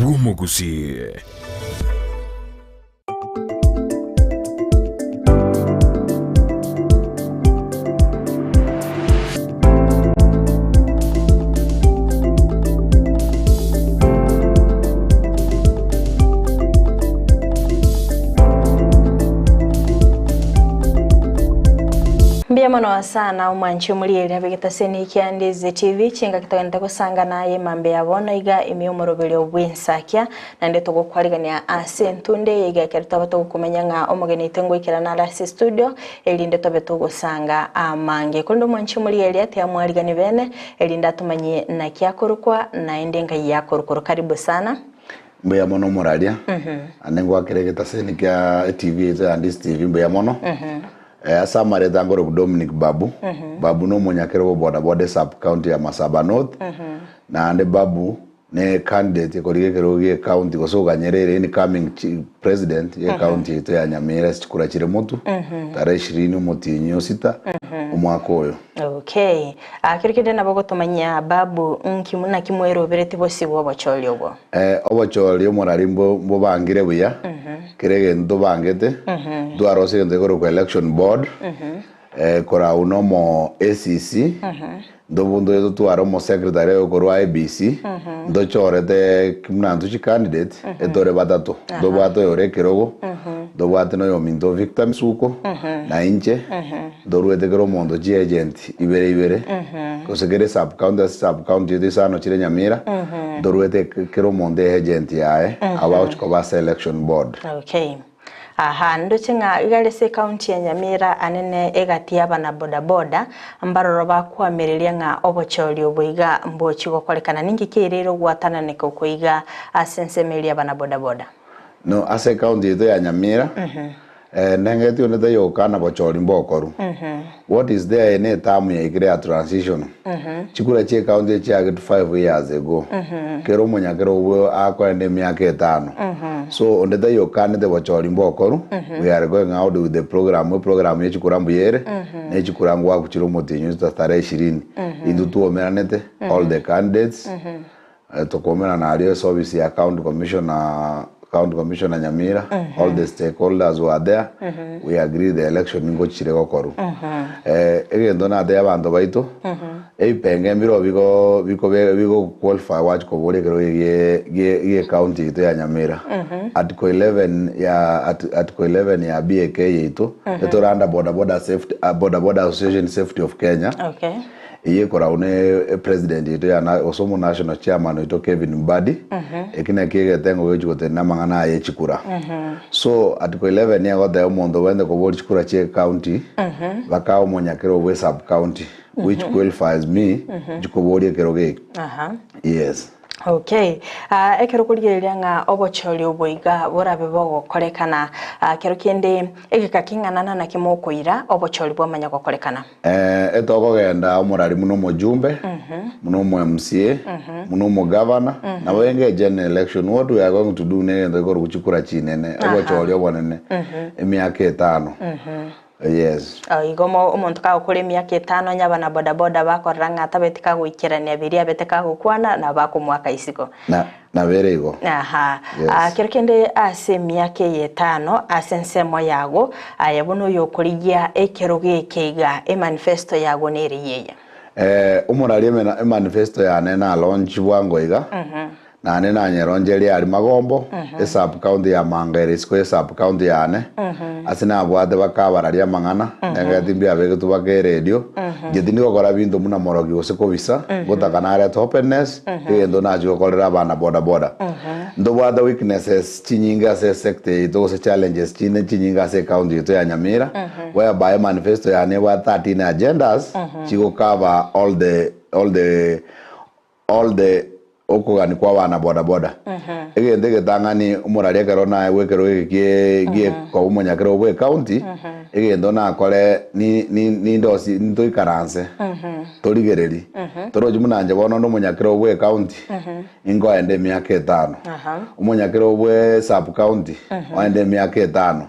Bw'omogusii. Mbuya mono sana omwanchi omorieri abegete ase nikia Ndizi TV chingaki togente gosangana aye mambe ya bono iga ime omoroberio bw'ensakia naende togokwarigania ase entunde eye iga ekero twaba togokomanya ng'a omogeni oito ngoikerana are ase estudio erinde tobe togosanga amange korende omwanchi omorigereria tiamwarigani bene erinde atomanyie naki akorokwa naende ngai akorokwa karibu sana. Mbuya mono omoraria, naende ngwakere egetaseni kia etv yaito ya Handisi TV mbuya mono. Ase amareta nkorokwa Dominic Babu, Babu na omonyakerogo o bodaboda esub county ya Masaba North, naende Babu ne candidate ekorigia ekerogo gie ecounty gose oganyerere incoming president ye ecounty yaito ya Nyamira ase chikura chire motwe tarehe ishirini omotienyi o sita omwaka oyo. Okay. Kero kende nabo ogotomanyia Babu nki naki mweroberetie bosio bwa obochori obwo? Obochori omorari mbobangire buya, kera egento tobangete, ntwarosia egento gekorokwa election board, korau na omo ACC, ntobunto totware omo secretary okorwa IEBC, ntochorete buna intwe chi candidate, etore batato, ntobwate oyore ekerogo, ntobwate na oyominto Victor Misuko, na inche, ntoruete kera omonto chi agent. Ibere ibere, gose kera esub county ase sub county yaito isano chire Nyamira, ntoruete kera omonto eagent yaye, abo bagochi koba ase election board. Okay. Aha, ndoche ng'a iga ase ecounty ya Nyamira anene egati y'abana boda boda, mbaroro bakoamereria ng'a obochori obo iga mbochi gokorekana. Ninki keirire ogwatananeka oko iga ase ensemo eria y'abana boda boda? No, ase ecounty yaito ya Nyamira, Nengeti onde taiyo gokana bochori mbokoru. What is there eye ne term yaikire ya transition. Chikura chie county echiagetwe 5 years ago. Kera omonyakerogo akoenda emiaka etano. So onde taiyo okanete bochori mbokoru, we are going out with the program, eprogram ye chikura mbuya ere, ne chikura ngwaku chire omotienyi oito tarehe ishirini. Intwe twomeranete all the candidates. Tokomerana aria ase office ya county commissioner, county commissioner Nyamira, all the stakeholders were there, we agree the election ngochire gokorwa. Egento natebia abanto baito, ebipenge mbirobio bigo bikobe bigo qualify gwachi koboria ekerogo gie gie gie county yaito ya Nyamira. Article 11 ya article 11 ya BAK yaito, etore under boda boda safety boda boda association safety of Kenya. Okay. Eyio ekoragwa ne president oito ya gose omo national chairman oito Kevin Mbadi, eki nakio egetengo gegochia gotenena amang'ana aya echikura. So article 11 egoteba omonto obwenerete koboria chikura chia ecounty baka omonyakero bwe sub county which qualifies me nchi koboria ekerogo eke. Yes. Okay. Ah, ekero okorigereria ng'a obochori obo iga borabe bogokorekana, ah, kero kende egeka king'ana naki mokoira obochori bwamanya gokorekana? Etokogenda omorari buna omojumbe, buna omo MCA, buna omogavana, nabo enge general election what we are going to do negento gekorokwa chikura chinene, obochori obonene, emiaka etano. Yes. Oh, igo omo- omonto kagokora emiaka etano onye abana bodaboda bakorora ng'a tabeti kagoikerania biria abete kagokwana nabo bakomoaka isiko. Na nabo ere igo. Aha. Yes. Ah, kero kende ase emiaka eye etano ase ensemo yago aye buna oyokorigia ekerogo eke iga emanifesto yago nere yeye. Eh, omorari emena emanifesto yane na launch bwango iga. Naende nanyeroncherie aria magombo, esub county ya Manga ere isiko ye sub county yane, ase nabwate bakabararia amang'ana, nengaki mbiabegetwe baka eredio, inche tindi gokora binto buna morogi gose kobisa, ngotaka narete openness, egento nachia gokorera abana boda boda. Ntobwate weaknesses chinyinge ase esector yaito gose challenges chinde chinyinge ase ecounty yaito ya Nyamira, whereby emanifesto yane ebwate 13 agendas, chigo cover all the all the All the okogani kwa abana boda boda. Egento egetang'ani omorari ekero naegwe ekerogo eke kie gie koba omonyakerogo bwe ecounty, egento nakore ni ni nindosie ntoikaranse torigereri torochi buna inche bono onde omonyakerogo bwe ecounty inkoenda emiaka etano, omonyakerogo bwe sub county oende emiaka etano.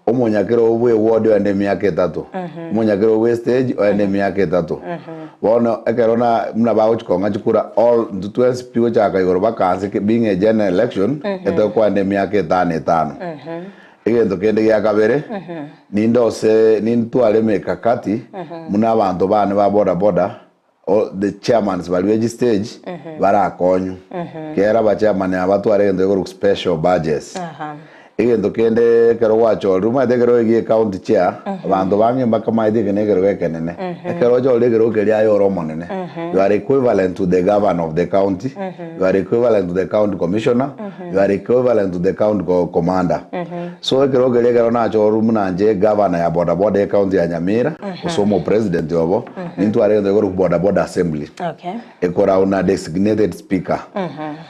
Omonyakerogo bw'eward oende emiaka etato, omonyakerogo bw'estage oende emiaka etato. Bono ekero na buna bagochi kong'a chikura all intwe twensi. SP gochaka igoro baka nse being a general election etokoenda emiaka etano etano. Egento kende gia kabere, nindose nintware emekakati buna abanto bane ba boda boda o the chairmans baria be chistage barakonywe. Kera abachairman aba batware egento gekorokwa special badges. Egento kende ekero gwachorire, omanyete ekero egie ecounty chair, abanto bange mbakamaeti eke nekerogo ekenene. Ekero ochorire ekerogo keria aye ore omonene, you are equivalent to the governor of the county, you are equivalent to the county commissioner, you are equivalent to the county commander. So ekerogo keria ekero nachorwe buna inche governor ya boda boda ecounty ya Nyamira, gose omopresident obo, nintware egento gekorokwa boda boda assembly. Okay. Ekorau na designated speaker.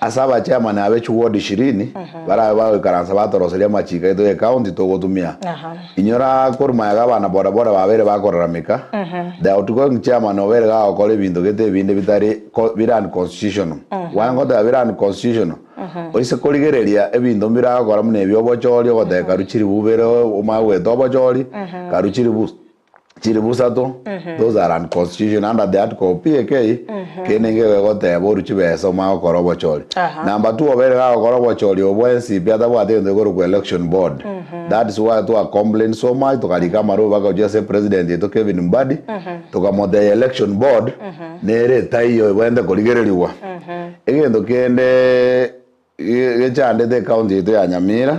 Ase abachairman abe chiward ishirini, barabe bagoikaransa batoroseria amachiko aito ye county togotumia. Inyora korwa magega abana boda boda babeire bakorarameka, the outgoing chairman obeire gagokora ebinto gete ebinde bitari bire unconstitutional. Why ngoteba bire unconstitutional? Oise korigereria ebinto mbire agokora buna ebi obochori ogoteba karu chiribu bere omanye goeta obochori, karu chiribu chilifu isato, those are unconstitutional under the article of PAK, kende nigo egoteba orue chibesa omanye gokora obochori. Aha. Number two obeire gagokora obochori obwo NCP atabwati egento gekorokwa election board. That is why twa complain so much tokarika amarube mpaka gochia ase president oito Kevin Mbadi, tokamotebia election board nere etaiyo ebwenerete korigereriwa. Egento kende Gechandete ecounty yaito ya Nyamira,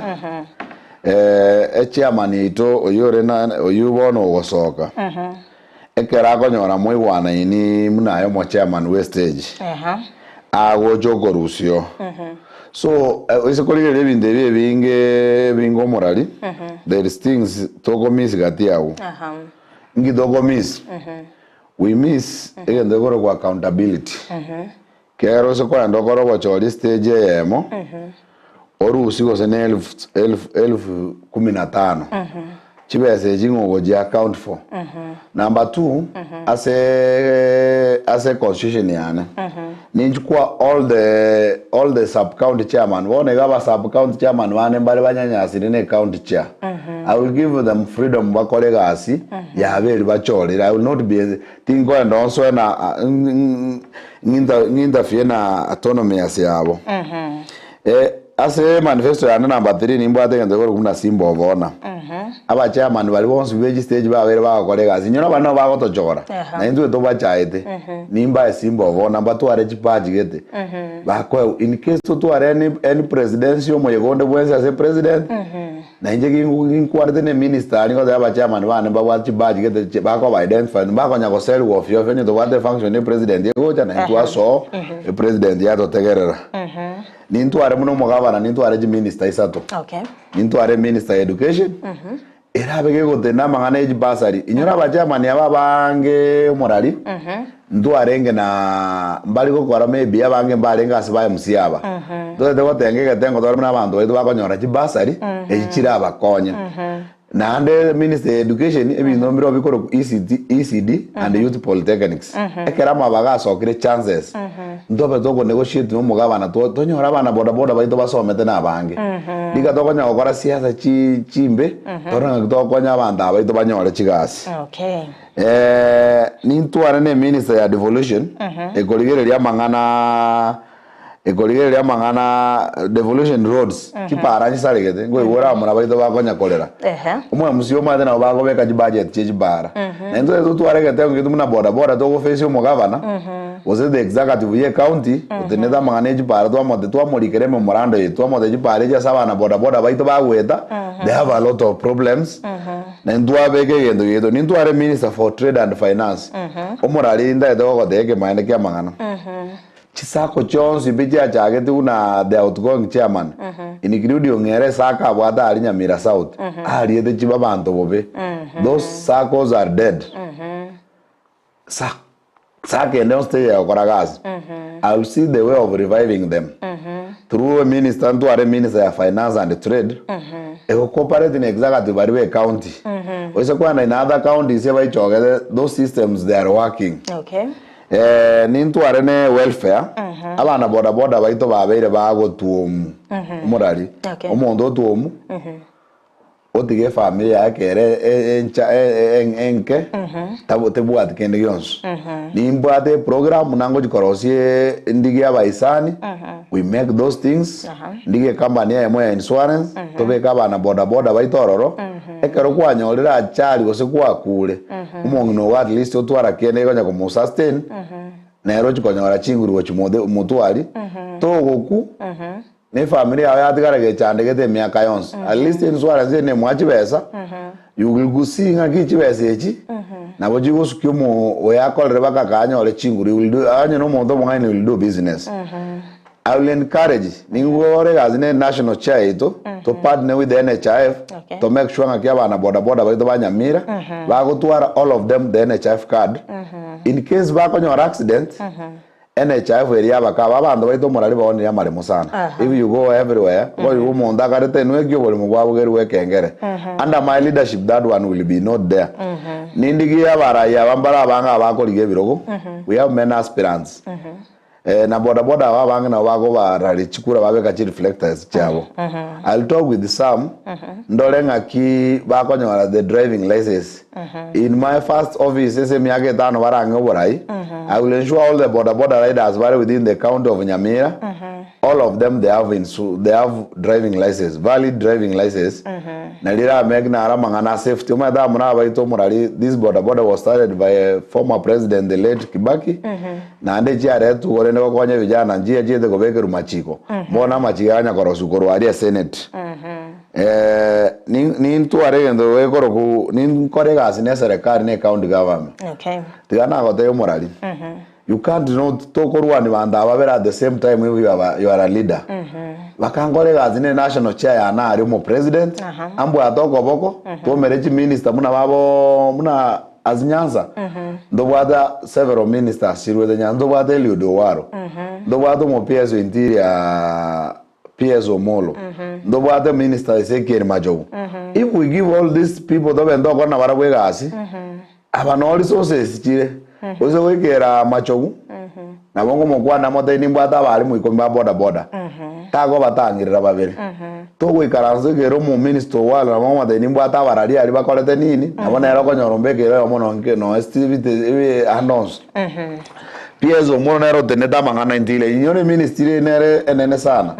echairman yaito oyio ore na oyio bono ogosoka, ekero akonyora moigwanaini buna aye omochairman bwe estage, agocha okorusia oo. So ase korigereria ebinto ebi ebinge ebinge omorari, there is things tokomiss gati agwo. Inki tokomiss? We miss egento gekorokwa accountability. Kera ose kogenda okore obochori estage eyemo, orusie gose ne elfu elfu elfu kumi na tano, chibesa echi ng'o ogochi account for. Number two, ase ase constitution yane, ninchi kwa all the all the sub county chairman, bono iga aba sub county chairman bane mbare banyanyasire na ecounty chair, I will give them freedom bakore egasi yabo eria bachorire, I will not be Tinkoenda onsoe na ng'intafie na autonomy ase yabo. Ase manifesto yane number 3 nimbwate egento gekorokwa buna Simba of Honor. Aba chairman baria bonsi be chistage babeire bagokora egasi, inyora baria nabo bagotochora, na intwe tobachaete, nimbae Simba of Honor mbatware chipachi gete, bakoegwa in case totware any any presidency omoyega onde bwensi ase president, Na inche ginkwanete ne minister aria ngotebia abachairman bane mbabwate chibadge gete chi bakoba identified mbakonya goserigwa ofio ofio onye tobwate efunction ya president egocha na intwe asoo epresident yatotegerera. Nintware buna omogavana nintware chiminister isato. Okay. Nintware eminister ya education, erabe gegotenda amang'ana ya chibursary. Inyora abachairman aba abange omorari, Ntwarenge na mbari gokora maybe abange mbarenge ase ba MC aba. Ntotagete gotenga egetengo tore buna abanto baito bakonyora chibursary echi chirabakonye. Naende ministry ya education ebinto mbire bikorokwa ECT, ECD and youth polytechnics. Ekero amabaga asokire chances ntobe toko negotiate na omogabana tonyore abana boda boda baito basomete na abange. Rika tokonya gokora siasa chi chimbe torore ng'aki togokonya abanto aba baito banyore chigasi. Okay. Nintware ne minister ya devolution ekorigereria amang'ana ekorigereria amang'ana devolution roads chipara nchisaregete nkoigwa ore abamura baito bakonya korera Ehe. omo-MC omanyete nabo bakobeka chibudget chie chipara na intwe totware egetengo ketu buna boda boda togoface omogavana gose the executive ye ecounty otenenete amang'ana ya chipara twamote twamorikera ememorando yaito twamote chipara echi ase abana boda boda baito bagoeta they have a lot of problems Na intwabeka egento giaito, nintware Minister for Trade and Finance, omorari ntagete gogotebia ekemanyererio ki'amang'ana. Chisacco chionsi pi chiachagete buna the outgoing chairman, including Ong'era esacco abwate aria Nyamira South, ariete chibe abanto bobe. Those saccos are dead. Sa Sacco ende yonsi teiyo egokora gasi. I will see the way of reviving them through a minister ntware minister ya finance and trade ego cooperate na executive baria be county oise kogenda in other counties ebaichogete those systems they are working. Okay. Eh, nintware ne welfare abana boda boda baito babeire bagotuomu omorari Okay. omonto otuomu. Otige efamiri yaye ekere encha enke tebwati kende gionsi. Nimbwate eprogram buna ngochi korosia ndigie abaisani, we make those things, ndigie ecompany eyemo ya insurance, tobeke abana boda boda baito ororo, ekero kwanyorire ajali gose gwakure, omong'ina ogo at least otwara kende gekonya komosustain, nere ochi konyora chinguru gochi motwari, togokwa. Na efamiri yao yatigara gechandegete emiaka yonsi. At least insurance eye nemoa chibesa, you will see ng'aki chibesa echi nabo chigosukia omo oyo akorere baka akanyore chinguru, you will do onye na omonto omong'aini you will do business. I will encourage, ningore egasi ne national chair yaito, to partner with the NHIF, Okay. to make sure ng'aki abana boda boda baito ba Nyamira, bagotwara all of them the NHIF card, in case bakonyora accident, NHIF eria y'abakaba, abanto baito omorari baonirie amaremo sana. If you go everywhere, okoigwa omonto akarete inwe eki oboremo bwabo gerwe ekengere. Under my leadership that one will be not there. Nindigie abarai aba mbare abange abakorigia ebirogo, we have many aspirants. Eh, na boda boda aba abange nabo bakobararia chikura babeka chireflectors chiabo. I'll talk with some, ndore ng'aki bakonyora the driving license. In my first office ase emiaka etano barang'e oborai, I will ensure all the boda boda riders bare within the county of Nyamira, all of them they have insu they have driving license, valid driving license, nari riramake naro amang'ana a safety. Omanyete amo nabaito omorari, this boda boda was started by a former president the late Kibaki, naende chiaretwe korende gokonya vijana nchiya chiete kobekerwa machiko. Bono amachiko aya anyakorosiwa korwa aria esenate. Nintware egento gekorokwa ninkore egasi na eserekari na ecounty government. Okay. Tiga nagotebia omorari, you can't not tokorwania banto aba babere at the same time if you are, you are a leader. Bakankora egasi na enational chair yane aria omopresident, ambwate okoboko, twomere chiminister buna babo buna as Nyanza, ntobwate several ministers chirwete Nyanza, ntobwate Eliud Owalo, ntobwate omo PS o interior PS Omollo, ntobwate Minister Ezekiel Machogu. If we give all these people tobe ntokora nabarabwo egasi, aba noo resources chire. Gose goikera Machogu, nabo ngomokwana amotebi nimbwate abalimu ikomi ba boda boda, takobatang'erera babere. Togoikaransa oikere omominister Owalo nabo ngomotebi nimbwate abarari aria bakorete nini, nabo nere okonyora ombekere oyomo nonke noe Steve ande onsi. PS Omolo nere otenete amang'ana interior. Inyo ne ministry eye nere enene sana.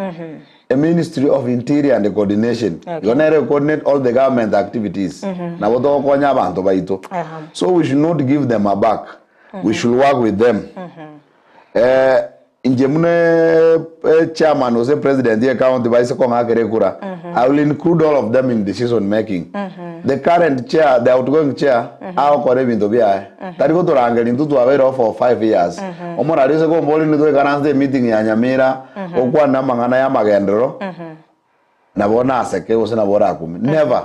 A ministry of interior and coordination. Okay. Igo nere coordinate all the government activities. Nabo togokonya abanto baito. Aha. So we should not give them a back. We should work with them. Eh, inche buna eh, chairman gose president ye county baise kong'akera ekura, I will include all of them in decision making. The current chair, the outgoing chair, agokora ebinto biaye. Tari gotorangeria intwe twabeire oo for 5 years. Omorari ase kombori intwe twaikaranse emeeting ya Nyamira, gokwana amang'ana ya amagenderero, nabo naseke gose nabo orakume. Never.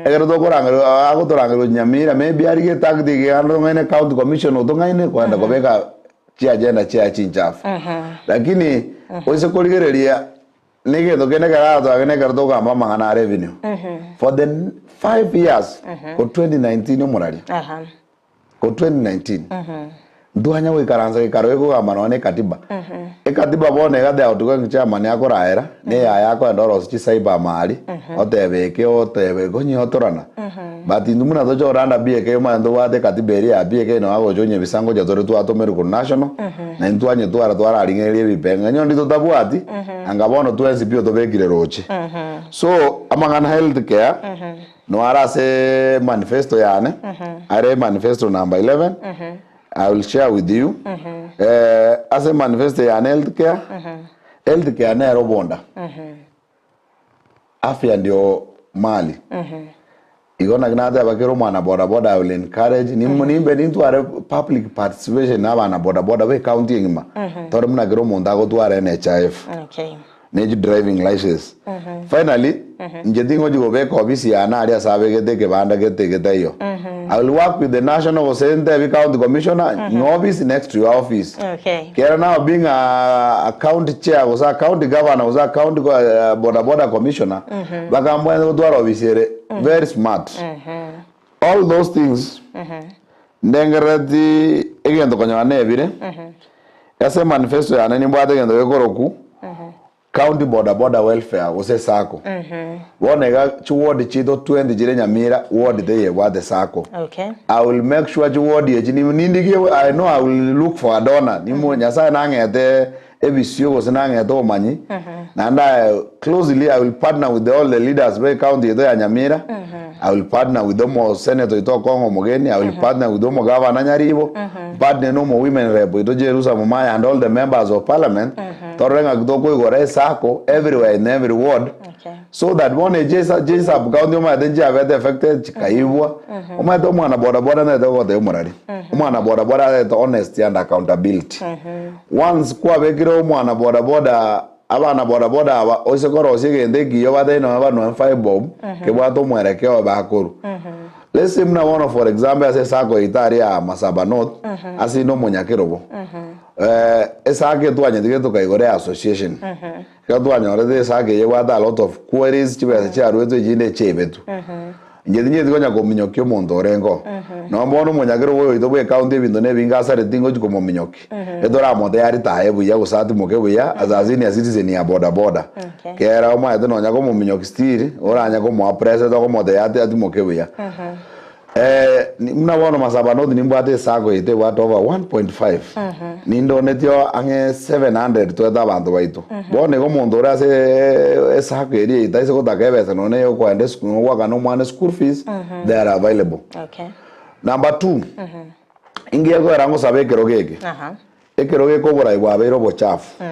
Ekero tokorangerwa agotorangerwa Nyamira maybe arigie etactic iga tong'aine county commission otong'aine kogenda kobeka chiagenda chiaye chinchafu. Lakini oise korigereria Negento kende keratoake nekero tokogamba amang'ana a revenue. For the 5 years ko 2019 omoraria Aha. ko 2019 ntwanya goikaransa gekaro gekogamba nonya na ekatiba. Ekatiba bono iga the outgoing chairman akoraera na eyaye akoenda orosia chicyber amari oteba eke oteba eke onye otorana. But intwe buna toche under BK omanye ntobwate ekatiba eria ya BK nabo agocha onyebisa ngocha tore twatomerwa korwa national na intwe twanyetwara twararigereria ebipeng'e onye onde totabwati anga bono twensi pi otobekire roche. So amang'ana health care no are ase manifesto yane are manifesto number 11 I will share with you ase manifesto yane health care, health care nere obonda. Afya ndio mali. Igo naki nateba kera omwana boda boda I will encourage nim- nimbe nintware public participation na abana boda boda ba ecounty engima tore buna kera omonto agotwara NHIF Okay. ne chi driving license. Finally inche tingochi kobeka ofisi yane aria ase abegete ekebanda gete getaiyo. I will work with the national gose ntebi county commissioner ng'a office next to your office. Okay. Kera now being a, a county chair gose a county governor gose a county uh, boda boda commissioner bakambwene gotwara ofisi ere very smart. All those things ndengerereti egento konyora nebire ase manifesto yane nimbwate egento gekoroku. County Boda Boda Welfare gose Sacco. Bono iga chiward chiaito 20 chire Nyamira, ward teiyo ebwate Sacco. Okay. I will make sure chiward echi ni- nindigie I know I will look for a donor. Nimo Nyasaye nang'ete ebisio gose nang'ete obomanyi naende I closely I will partner with all the leaders be county yaito ya Nyamira. I will partner with omo senator oito Okong'o Omogeni, I will partner with omo governor Nyaribo, partner na omo women rep oito Jerusa Momaya and all the members of parliament. Torore ng'aki tokoigora esacco everywhere in every ward Okay. so that bono echi esa chi sub county omanyete nchiabete affected chikaibwa omanyete omwana boda boda nete gotebia omorari omwana boda boda arete honesty and accountability once kwabekire omwana boda boda abana boda boda aba ose korosia egento ekiya obatebi nonye banwe five bob kebwate omwerekeo bakorwa let's say buna bono for example ase esacco yaito aria ya Masaba North ase inde omonyakerobo Esake etwanyetige tokaigora eassociation. Ekero twanyorete esake eye ebwate a lot of queries, chibesa chiaruetwe echinde echiaibetwe. Inche tinyeti konya kominyokia omonto orenge oo. Nonya bono omonyakerogo oyo oito bwa ecounty ebinto na ebinge asareti tingochi komominyokia. Etoramotebi aritaye buya gose atimoke buya as a senior citizen ya boda boda. Okay. Kera omanyete nonya komominyokia still, oranye komoa pressure tokomotebia ati atimoke buya. Buna bono Masaba North nimbwate esacco yaito ebwate over 1.5 nindonetie ang'e 700 toete abanto baito. Bono igo omonto ore ase esacco eria yaito aise gotaka ebesa nonya na eyokoenda esukuru nonya goakana omwana eschool fees they are available. Okay. Number two, ingiya koera ngosaba ekerogo eke, ekerogo eke oborai bwabeire obochafu.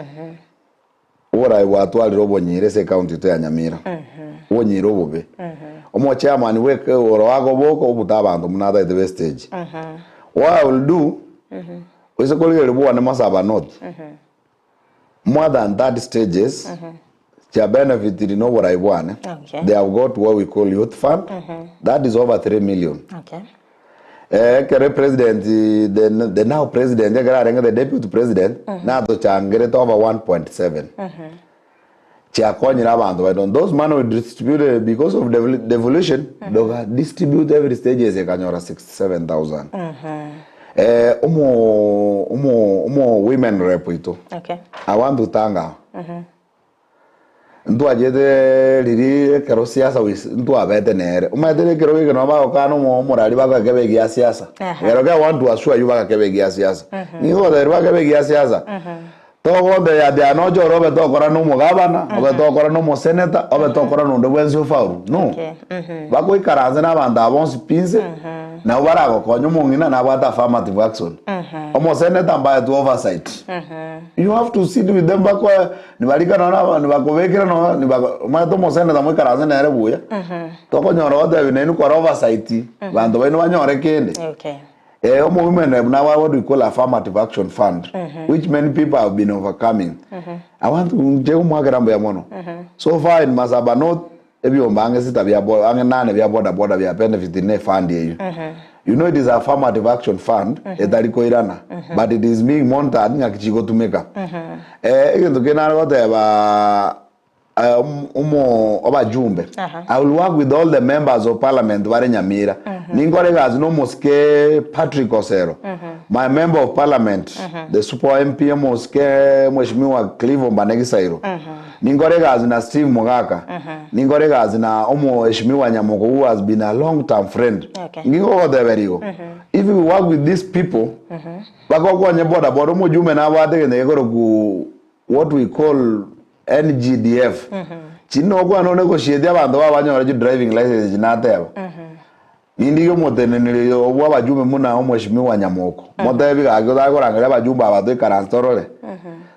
Oboraai bwatwarire obonyiira ase ecounty yaito ya Nyamira, obonyiira obobe. Omochairman bwe oro agoboka obuta abanto buna atagete be stage. What I will do, oise korigereria bwane Masaba North, more than 30 stages chia benefitiri na oborai bwane. Okay. They have got what we call youth fund, that is over 3 million. Okay. Ekero president the, the now president ekero arenge the deputy president natochangerete over 1.7 chiakonyire abanto baito those money we distributed because of devol- devolution doga distribute every stages ekanyora 67000 eh, omo omo omo women rep oito Okay. I want to thank her Ntwachete riria ekero siasa wis ntwabete nere, omanyete na ekero geke nabo bagokana omo omorari bagakeba egia siasa. Aha. Ekero ke I want to assure you bagakeba egia siasa. Nigo ogotebiwa bagakeba egia siasa, togontebia ati aye noche ore obe tokora na omogavana, obe tokora na omosenator, obe tokora na onde bwensi ofaulu, no. Okay. Bagoikaranse na abanto aba bonsi pi inse, nabo baragokonye omong'ina nabwate affirmative action. Omosenator mbaetwe oversight. You have to sit with them bakoe Nibarika nonya naba nibakobekera nonya nibako omanyete omoseneta moikaranse nere buya, tokonyora gotebi nainwe kora oversight, banto baino banyore kende. Okay. Eh, omowomen rep nabwate what we call affirmative action fund, which many people have been overcoming. I want to nche komwakera mbuya mono. So far in Masaba North, ebiomba ang'e sita bia bo ang'e nane bia boda boda bia benefit ne efund eywo. You know it is affirmative action fund etari koirana but it is being monitored ng'aki chigotumeka. Eh, egento kende nare goteba eh, omo- omo abajumbe Aha. I will work with all the members of parliament bare Nyamira ninkore egasi na omosike Patrick Osero my member of parliament the super MP omosike mweshimiwa Clive Ombane Gisairo Ninkore egasi na Steve Mogaka, ninkore egasi na omoeshimiwa Nyamoko who has been a long term friend. Okay. Ngingogoteberia igo, if we work with these people, bagokonye boda boda omojume nabwate egento gekorokwa what we call NGDF. Chinde nokwana onegotiate abanto babanyore chi driving license echi nateba. Nindigie omoteneneri bw'abajumbe buna Omweshimiwa Nyamoko, motebi gaki otakorangeria abajumbe aba toikaranse torore.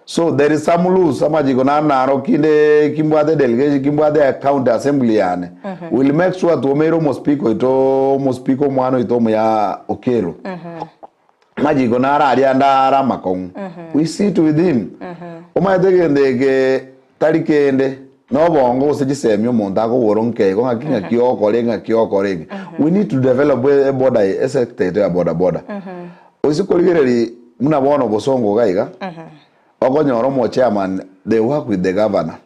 So there is some loose amachiko naro naro kinde kimbwate delegation kimbwate county assembly yane will make sure twomeire omospeaker oito omospeaker omwana oito omuya Okello. Amachiko naro aria ande are amakong'u. We sit with him. Omanyete egento eke tari kende, na obongo gose chisemi omonto akogora nke igo ng'aki ng'aki ogokora eke ng'aki ogokora eke. We need to develop eboda esector yaito ya boda boda. Oise korigereria buna bono obosongo iga iga, okonyora omo chairman they work with the governor.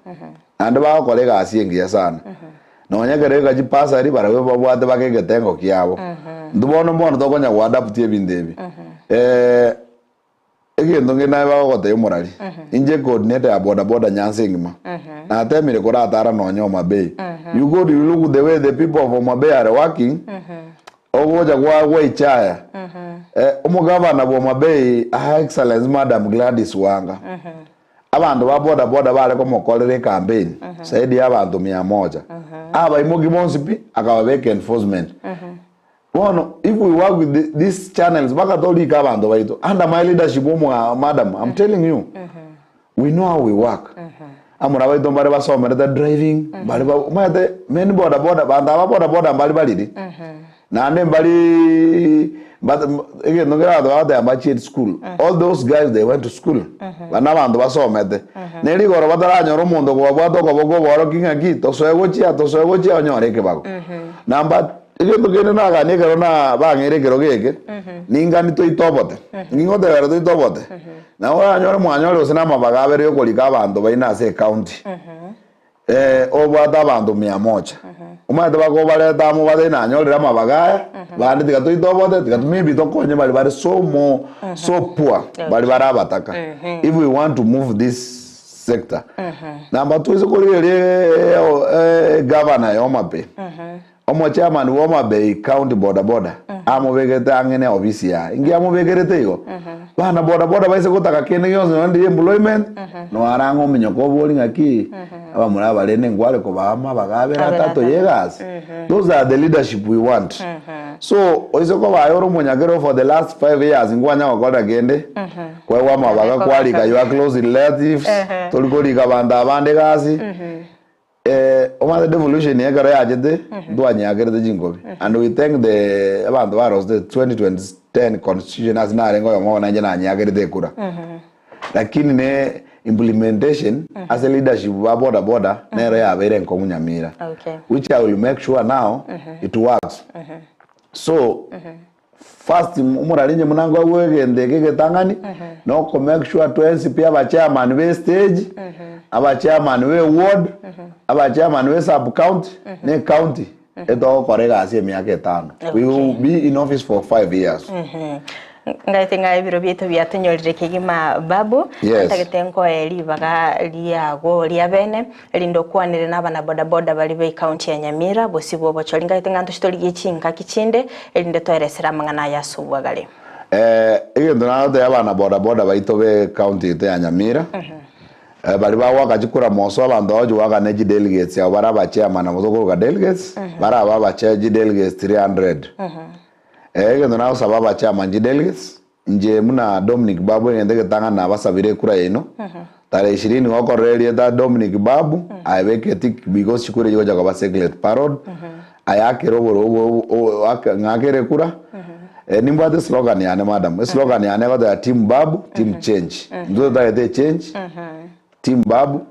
Naende bagokora egasi engiya sana. Nonya ekero eka chibasari barabwo babwate baka egetengo kiabo. Intwe bono mbono tokonya goadapt ebinto ebi. Egento nkeri naye bagogotebia omorari, inche coordinator ya boda boda Nyanza engima, natemire koratara nonye Homa Bay. You go to look the way the people of Homa Bay are working, ogocha gwa gwaichaya. Eh, omogavana bwa Homa Bay, Her Excellency Madam Gladys Wanga, abanto ba boda boda bare komokorera ecampaign zaidi ya abanto mia moja. Abaimoki bonsi pi, akababeka enforcement. Bono if we work with the, these channels mpaka torike abanto baito under my leadership omwa madam I'm telling you we know how we work amura baito mbare basomerete driving mbare ba omanyete many boda boda banto aba boda boda mbari bariri naende mbari but egento nkere abanto bagoteba mbachieti school all those guys they went to school bana abanto basomete ne rigoro bataranyora omonto okobabwata okoboko oboroki ng'aki tosoe gochia tosoe gochia onyore ekebago number Egento kende naganie ekero nabang'eire ekerogo eke, ningani toitobote. Ningotebera toitobote. Nabo oranyore mwanyore gose namabaga abere yokorika abanto baino ase ecounty. Eh, obwate abanto mia moja. Omanyete bakobareta amo batebie nanyorire amabaga aya, bande tiga toitobote, tiga maybe tokonye baria bare so more, so poor, baria bare abataka. If we want to move this sector. Number two ase korigereria egavana ya Homa Bay. Omochairman bwa Homa Bay County Boda Boda amobegete ang'e ne ofisi yaye. Inki amobekerete igo? Bana boda boda baise gotaka kende gionsi nonya ndiri employment, noarang'e ominyoka obori ng'aki abamura aba rende nkware kobaa amabaga abere atato ye egasi. Those are the leadership we want. So oise koba aye ore omonyakero for the last 5 years nkwanya gokorera kende, kwaegwa amabaga kwarika your close relatives, tori korika abanto abande egasi. Omanyete devolution ekero yachete ntwanyeakerete chinkobi and we thank the abanto barosete 2010 constitution ase narenge oyomo obo nainche nanyeakerete ekura lakini ne implementation ase leadership ba boda boda nero yabeire enkong'u nyamira Okay. which I will make sure now it works so First omorari inche buna nkoigwa egento eke egetang'ani na oko make sure twensi pi aba chairman be stage, aba chairman be ward, aba chairman be sub county na ecounty etogokora egasi emiaka etano. We will be in office for 5 years. Ngaete ng'a ebiro biaito biatonyorire kegima Babu, Yes. ntagete nkoe ribaga riago ria bene, Erinde okwanere nabanabodaboda baria b'ecounty ya Nyamira, bosio bw'obochori. Ngaete ng'a ntoche torigie chingaki chinde, erinde toeresere amang'ana aya ase obwagare. Egento nagotebia abanabodaboda baito b'ecounty yaito ya Nyamira, baria bagoaka chikura moso abanto bagochi goaka ne chidelegates abwo bare abachairman nabo tokoroka delegates, barabe abachair chidelegates 300. Egento nagosaba abachairman chidelegates, Inche buna Dominic Babu egento egetang'ani nabasabire ekura yaino tarehe ishirini gokorora erieta Dominic Babu aye beka etick because chikura echi chigocha koba secret parod aye akere oboro ng'akere ekura nimbwate eslogan yane madam eslogan yane egoteba team Babu team change intwe totagete echange team Babu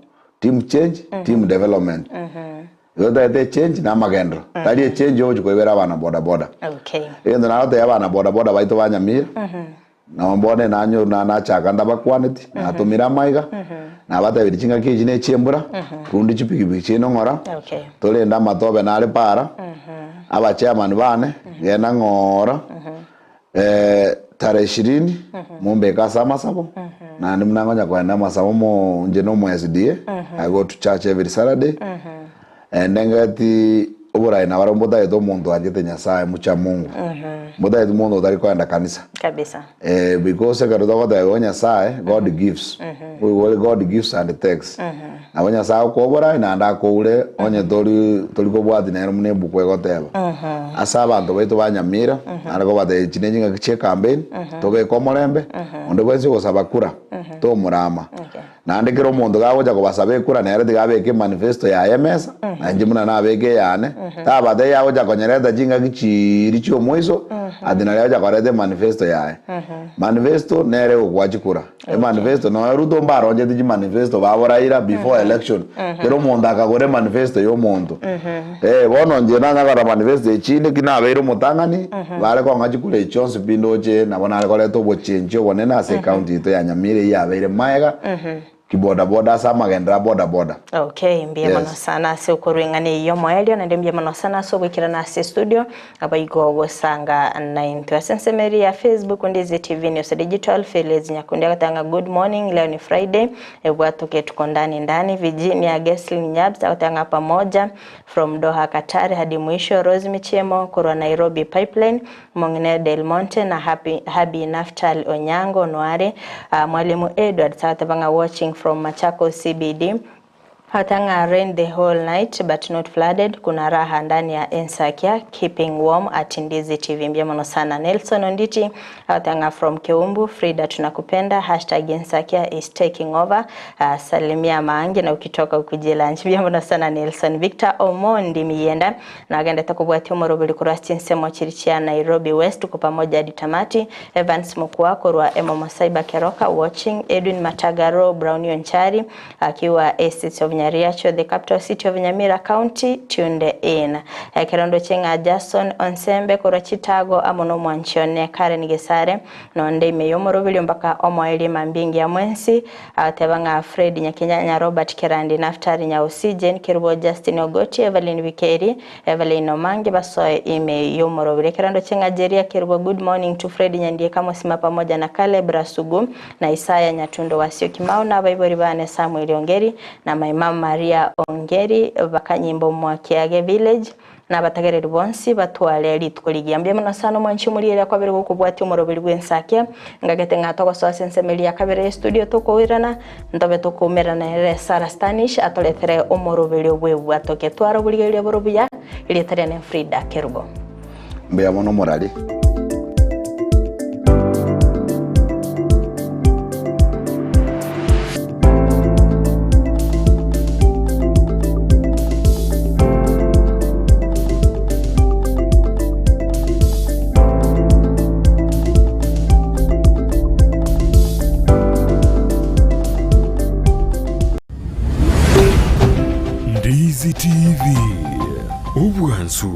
team change team development Igo totagete echange na amagenderero tari echange yogochia koibera abana boda boda. Okay. Egento nagotebia abana boda boda baito ba Nyamira, nabo bono nanyo na nachaka ntabakwaneti, natomire amaiga, nabatebirie chingaki echi ne chiembura, rundi chipikipiki chiaino ng'ora, Okay. torende amatobe nare para, abachairman bane, genda ng'ora, tarehe ishirini, mombeke ase amasabo, naende buna ngonya kogenda amasabo mo inche na omo SDA, I go to church every Saturday, ndengeti oborai nabarabwo mbotagete omonto oanchete Nyasaye mucha Mungu, mbotageti monto otari kogenda kanisa. Kabisa. Because ekero togoteba igo Nyasaye, God gives, oigure God gives and takes. Nabo Nyasaye agokoa oborai naende akoure onye tori tori kobwatia nere buna ebuku egoteba. Ase abanto baito ba Nyamira, nare kobatebia echi ne chingaki chie campaign, tobeke omorembe, onde bwensi ogosaba kura, tomorama. Okay. Naende kera omonto gagocha kobasaba ekura nere tiga abeke emanifesto yaye emesa, na inche buna nabeke eyane, tabatebia agocha konyereta chingaki chiiri chi'omoiso, ati naria agocha koreta emanifesto yaye. Manifesto nere egokoa chikura. Emanifesto nonya Ruto mbaroncheti chimanifesto babo Raila before election, kera omonto akagora emanifesto ya omonto. Eh, bono inche nanya korora manifesto echinde ki nabeire omotang'ani, bare kong'a chikura echi chionsi pi ndoche nabo nare koreta obochenchi obonene ase ecounty yaito ya Nyamira eyio yabeire maega. Kibodaboda ase amagenderero a bodaboda. Okay, mbuya mono Yes. sana ase okorwa eng'ana eyio y'omoerio, naende mbuya mono sana ase ogoikerana ase estudio, abaigwa ogosanga naintwe. Ase ensemo eria ya Facebook, Ndizi TV News Digital, Phyllis Nyakundi agoteba ng'a good morning, leo ni Friday, ebwatoke tuko ndani ndani. Virginia Geslin Nyabs agoteba ng'a pamoja from Doha Qatar hadi mwisho. Rose Michiemo korwa Nairobi Pipeline, Omong'ina Del Monte na Happy, Habi Naftal Onyango Onware, ah, Mwalimu Edward agoteba ng'a watching from Machakos CBD, agoteba ng'a rain the whole night but not flooded, kuna raha ndani ya Ensakia, keeping warm at Ndizi TV. Mbuya mono sana. Nelson Onditi agoteba ng'a from Keumbu, Frida tunakupenda, hashtag Ensakia is taking over, ah, salimia maangi na ukitoka ukuje lunch. Mbuya mono sana Nelson. Victor Omondi Miyenda Nagendete kobwatia omoroberi korwa ase chinsemo chiria chia Nairobi West tuko pamoja hadi tamati, Evans Mokua korwa Emomo Cyber Keroka watching, Edwin Matagaro, Brownie Onchari akiwa Estates of Nyariacho the capital city of Nyamira County tuned in. Ekero ndoche ng'a Jason Onsembe korwa Chitago amo nomwanchi one Karen Gesare nonde ime yomoroberio mpaka omoerio emambia engiya mwensi Agateba ng'a Fred Nyakenyanya, Robert Kerandi, Naftali Nyausi, Jane Kerubo, Justin Ogoti, Evelyn Bikeri, Evelyn Omange basoe ime y'omorobiri. Ekerando ching'a Jeria Kerubo, Good morning to Fred Nyandieka Mosima pamoja na Caleb Rasugu na Isaya Nyatundo wa Syokimau na abaibori bane Samuel Ongeri na my mum Maria Ongeri bakanyimba Omwakiage village. Na abatagereri bonsi batware rituko rigiya. Mbuya mono sana omwanchi omorigereria akwabere gokobwatia omoroberi bw'ensake, ngagete ng'a togosoa ase ensemo eria ya kabere y'estudio tokoirana, ntobe tokoumerana nere Sarah Stanish atoretere omoroberi obw'ebwatoke. Twara oborigereria bore obuya, erieta riane Frida Kerubo. Mbuya mono omorari. Ndizi TV, obwansu.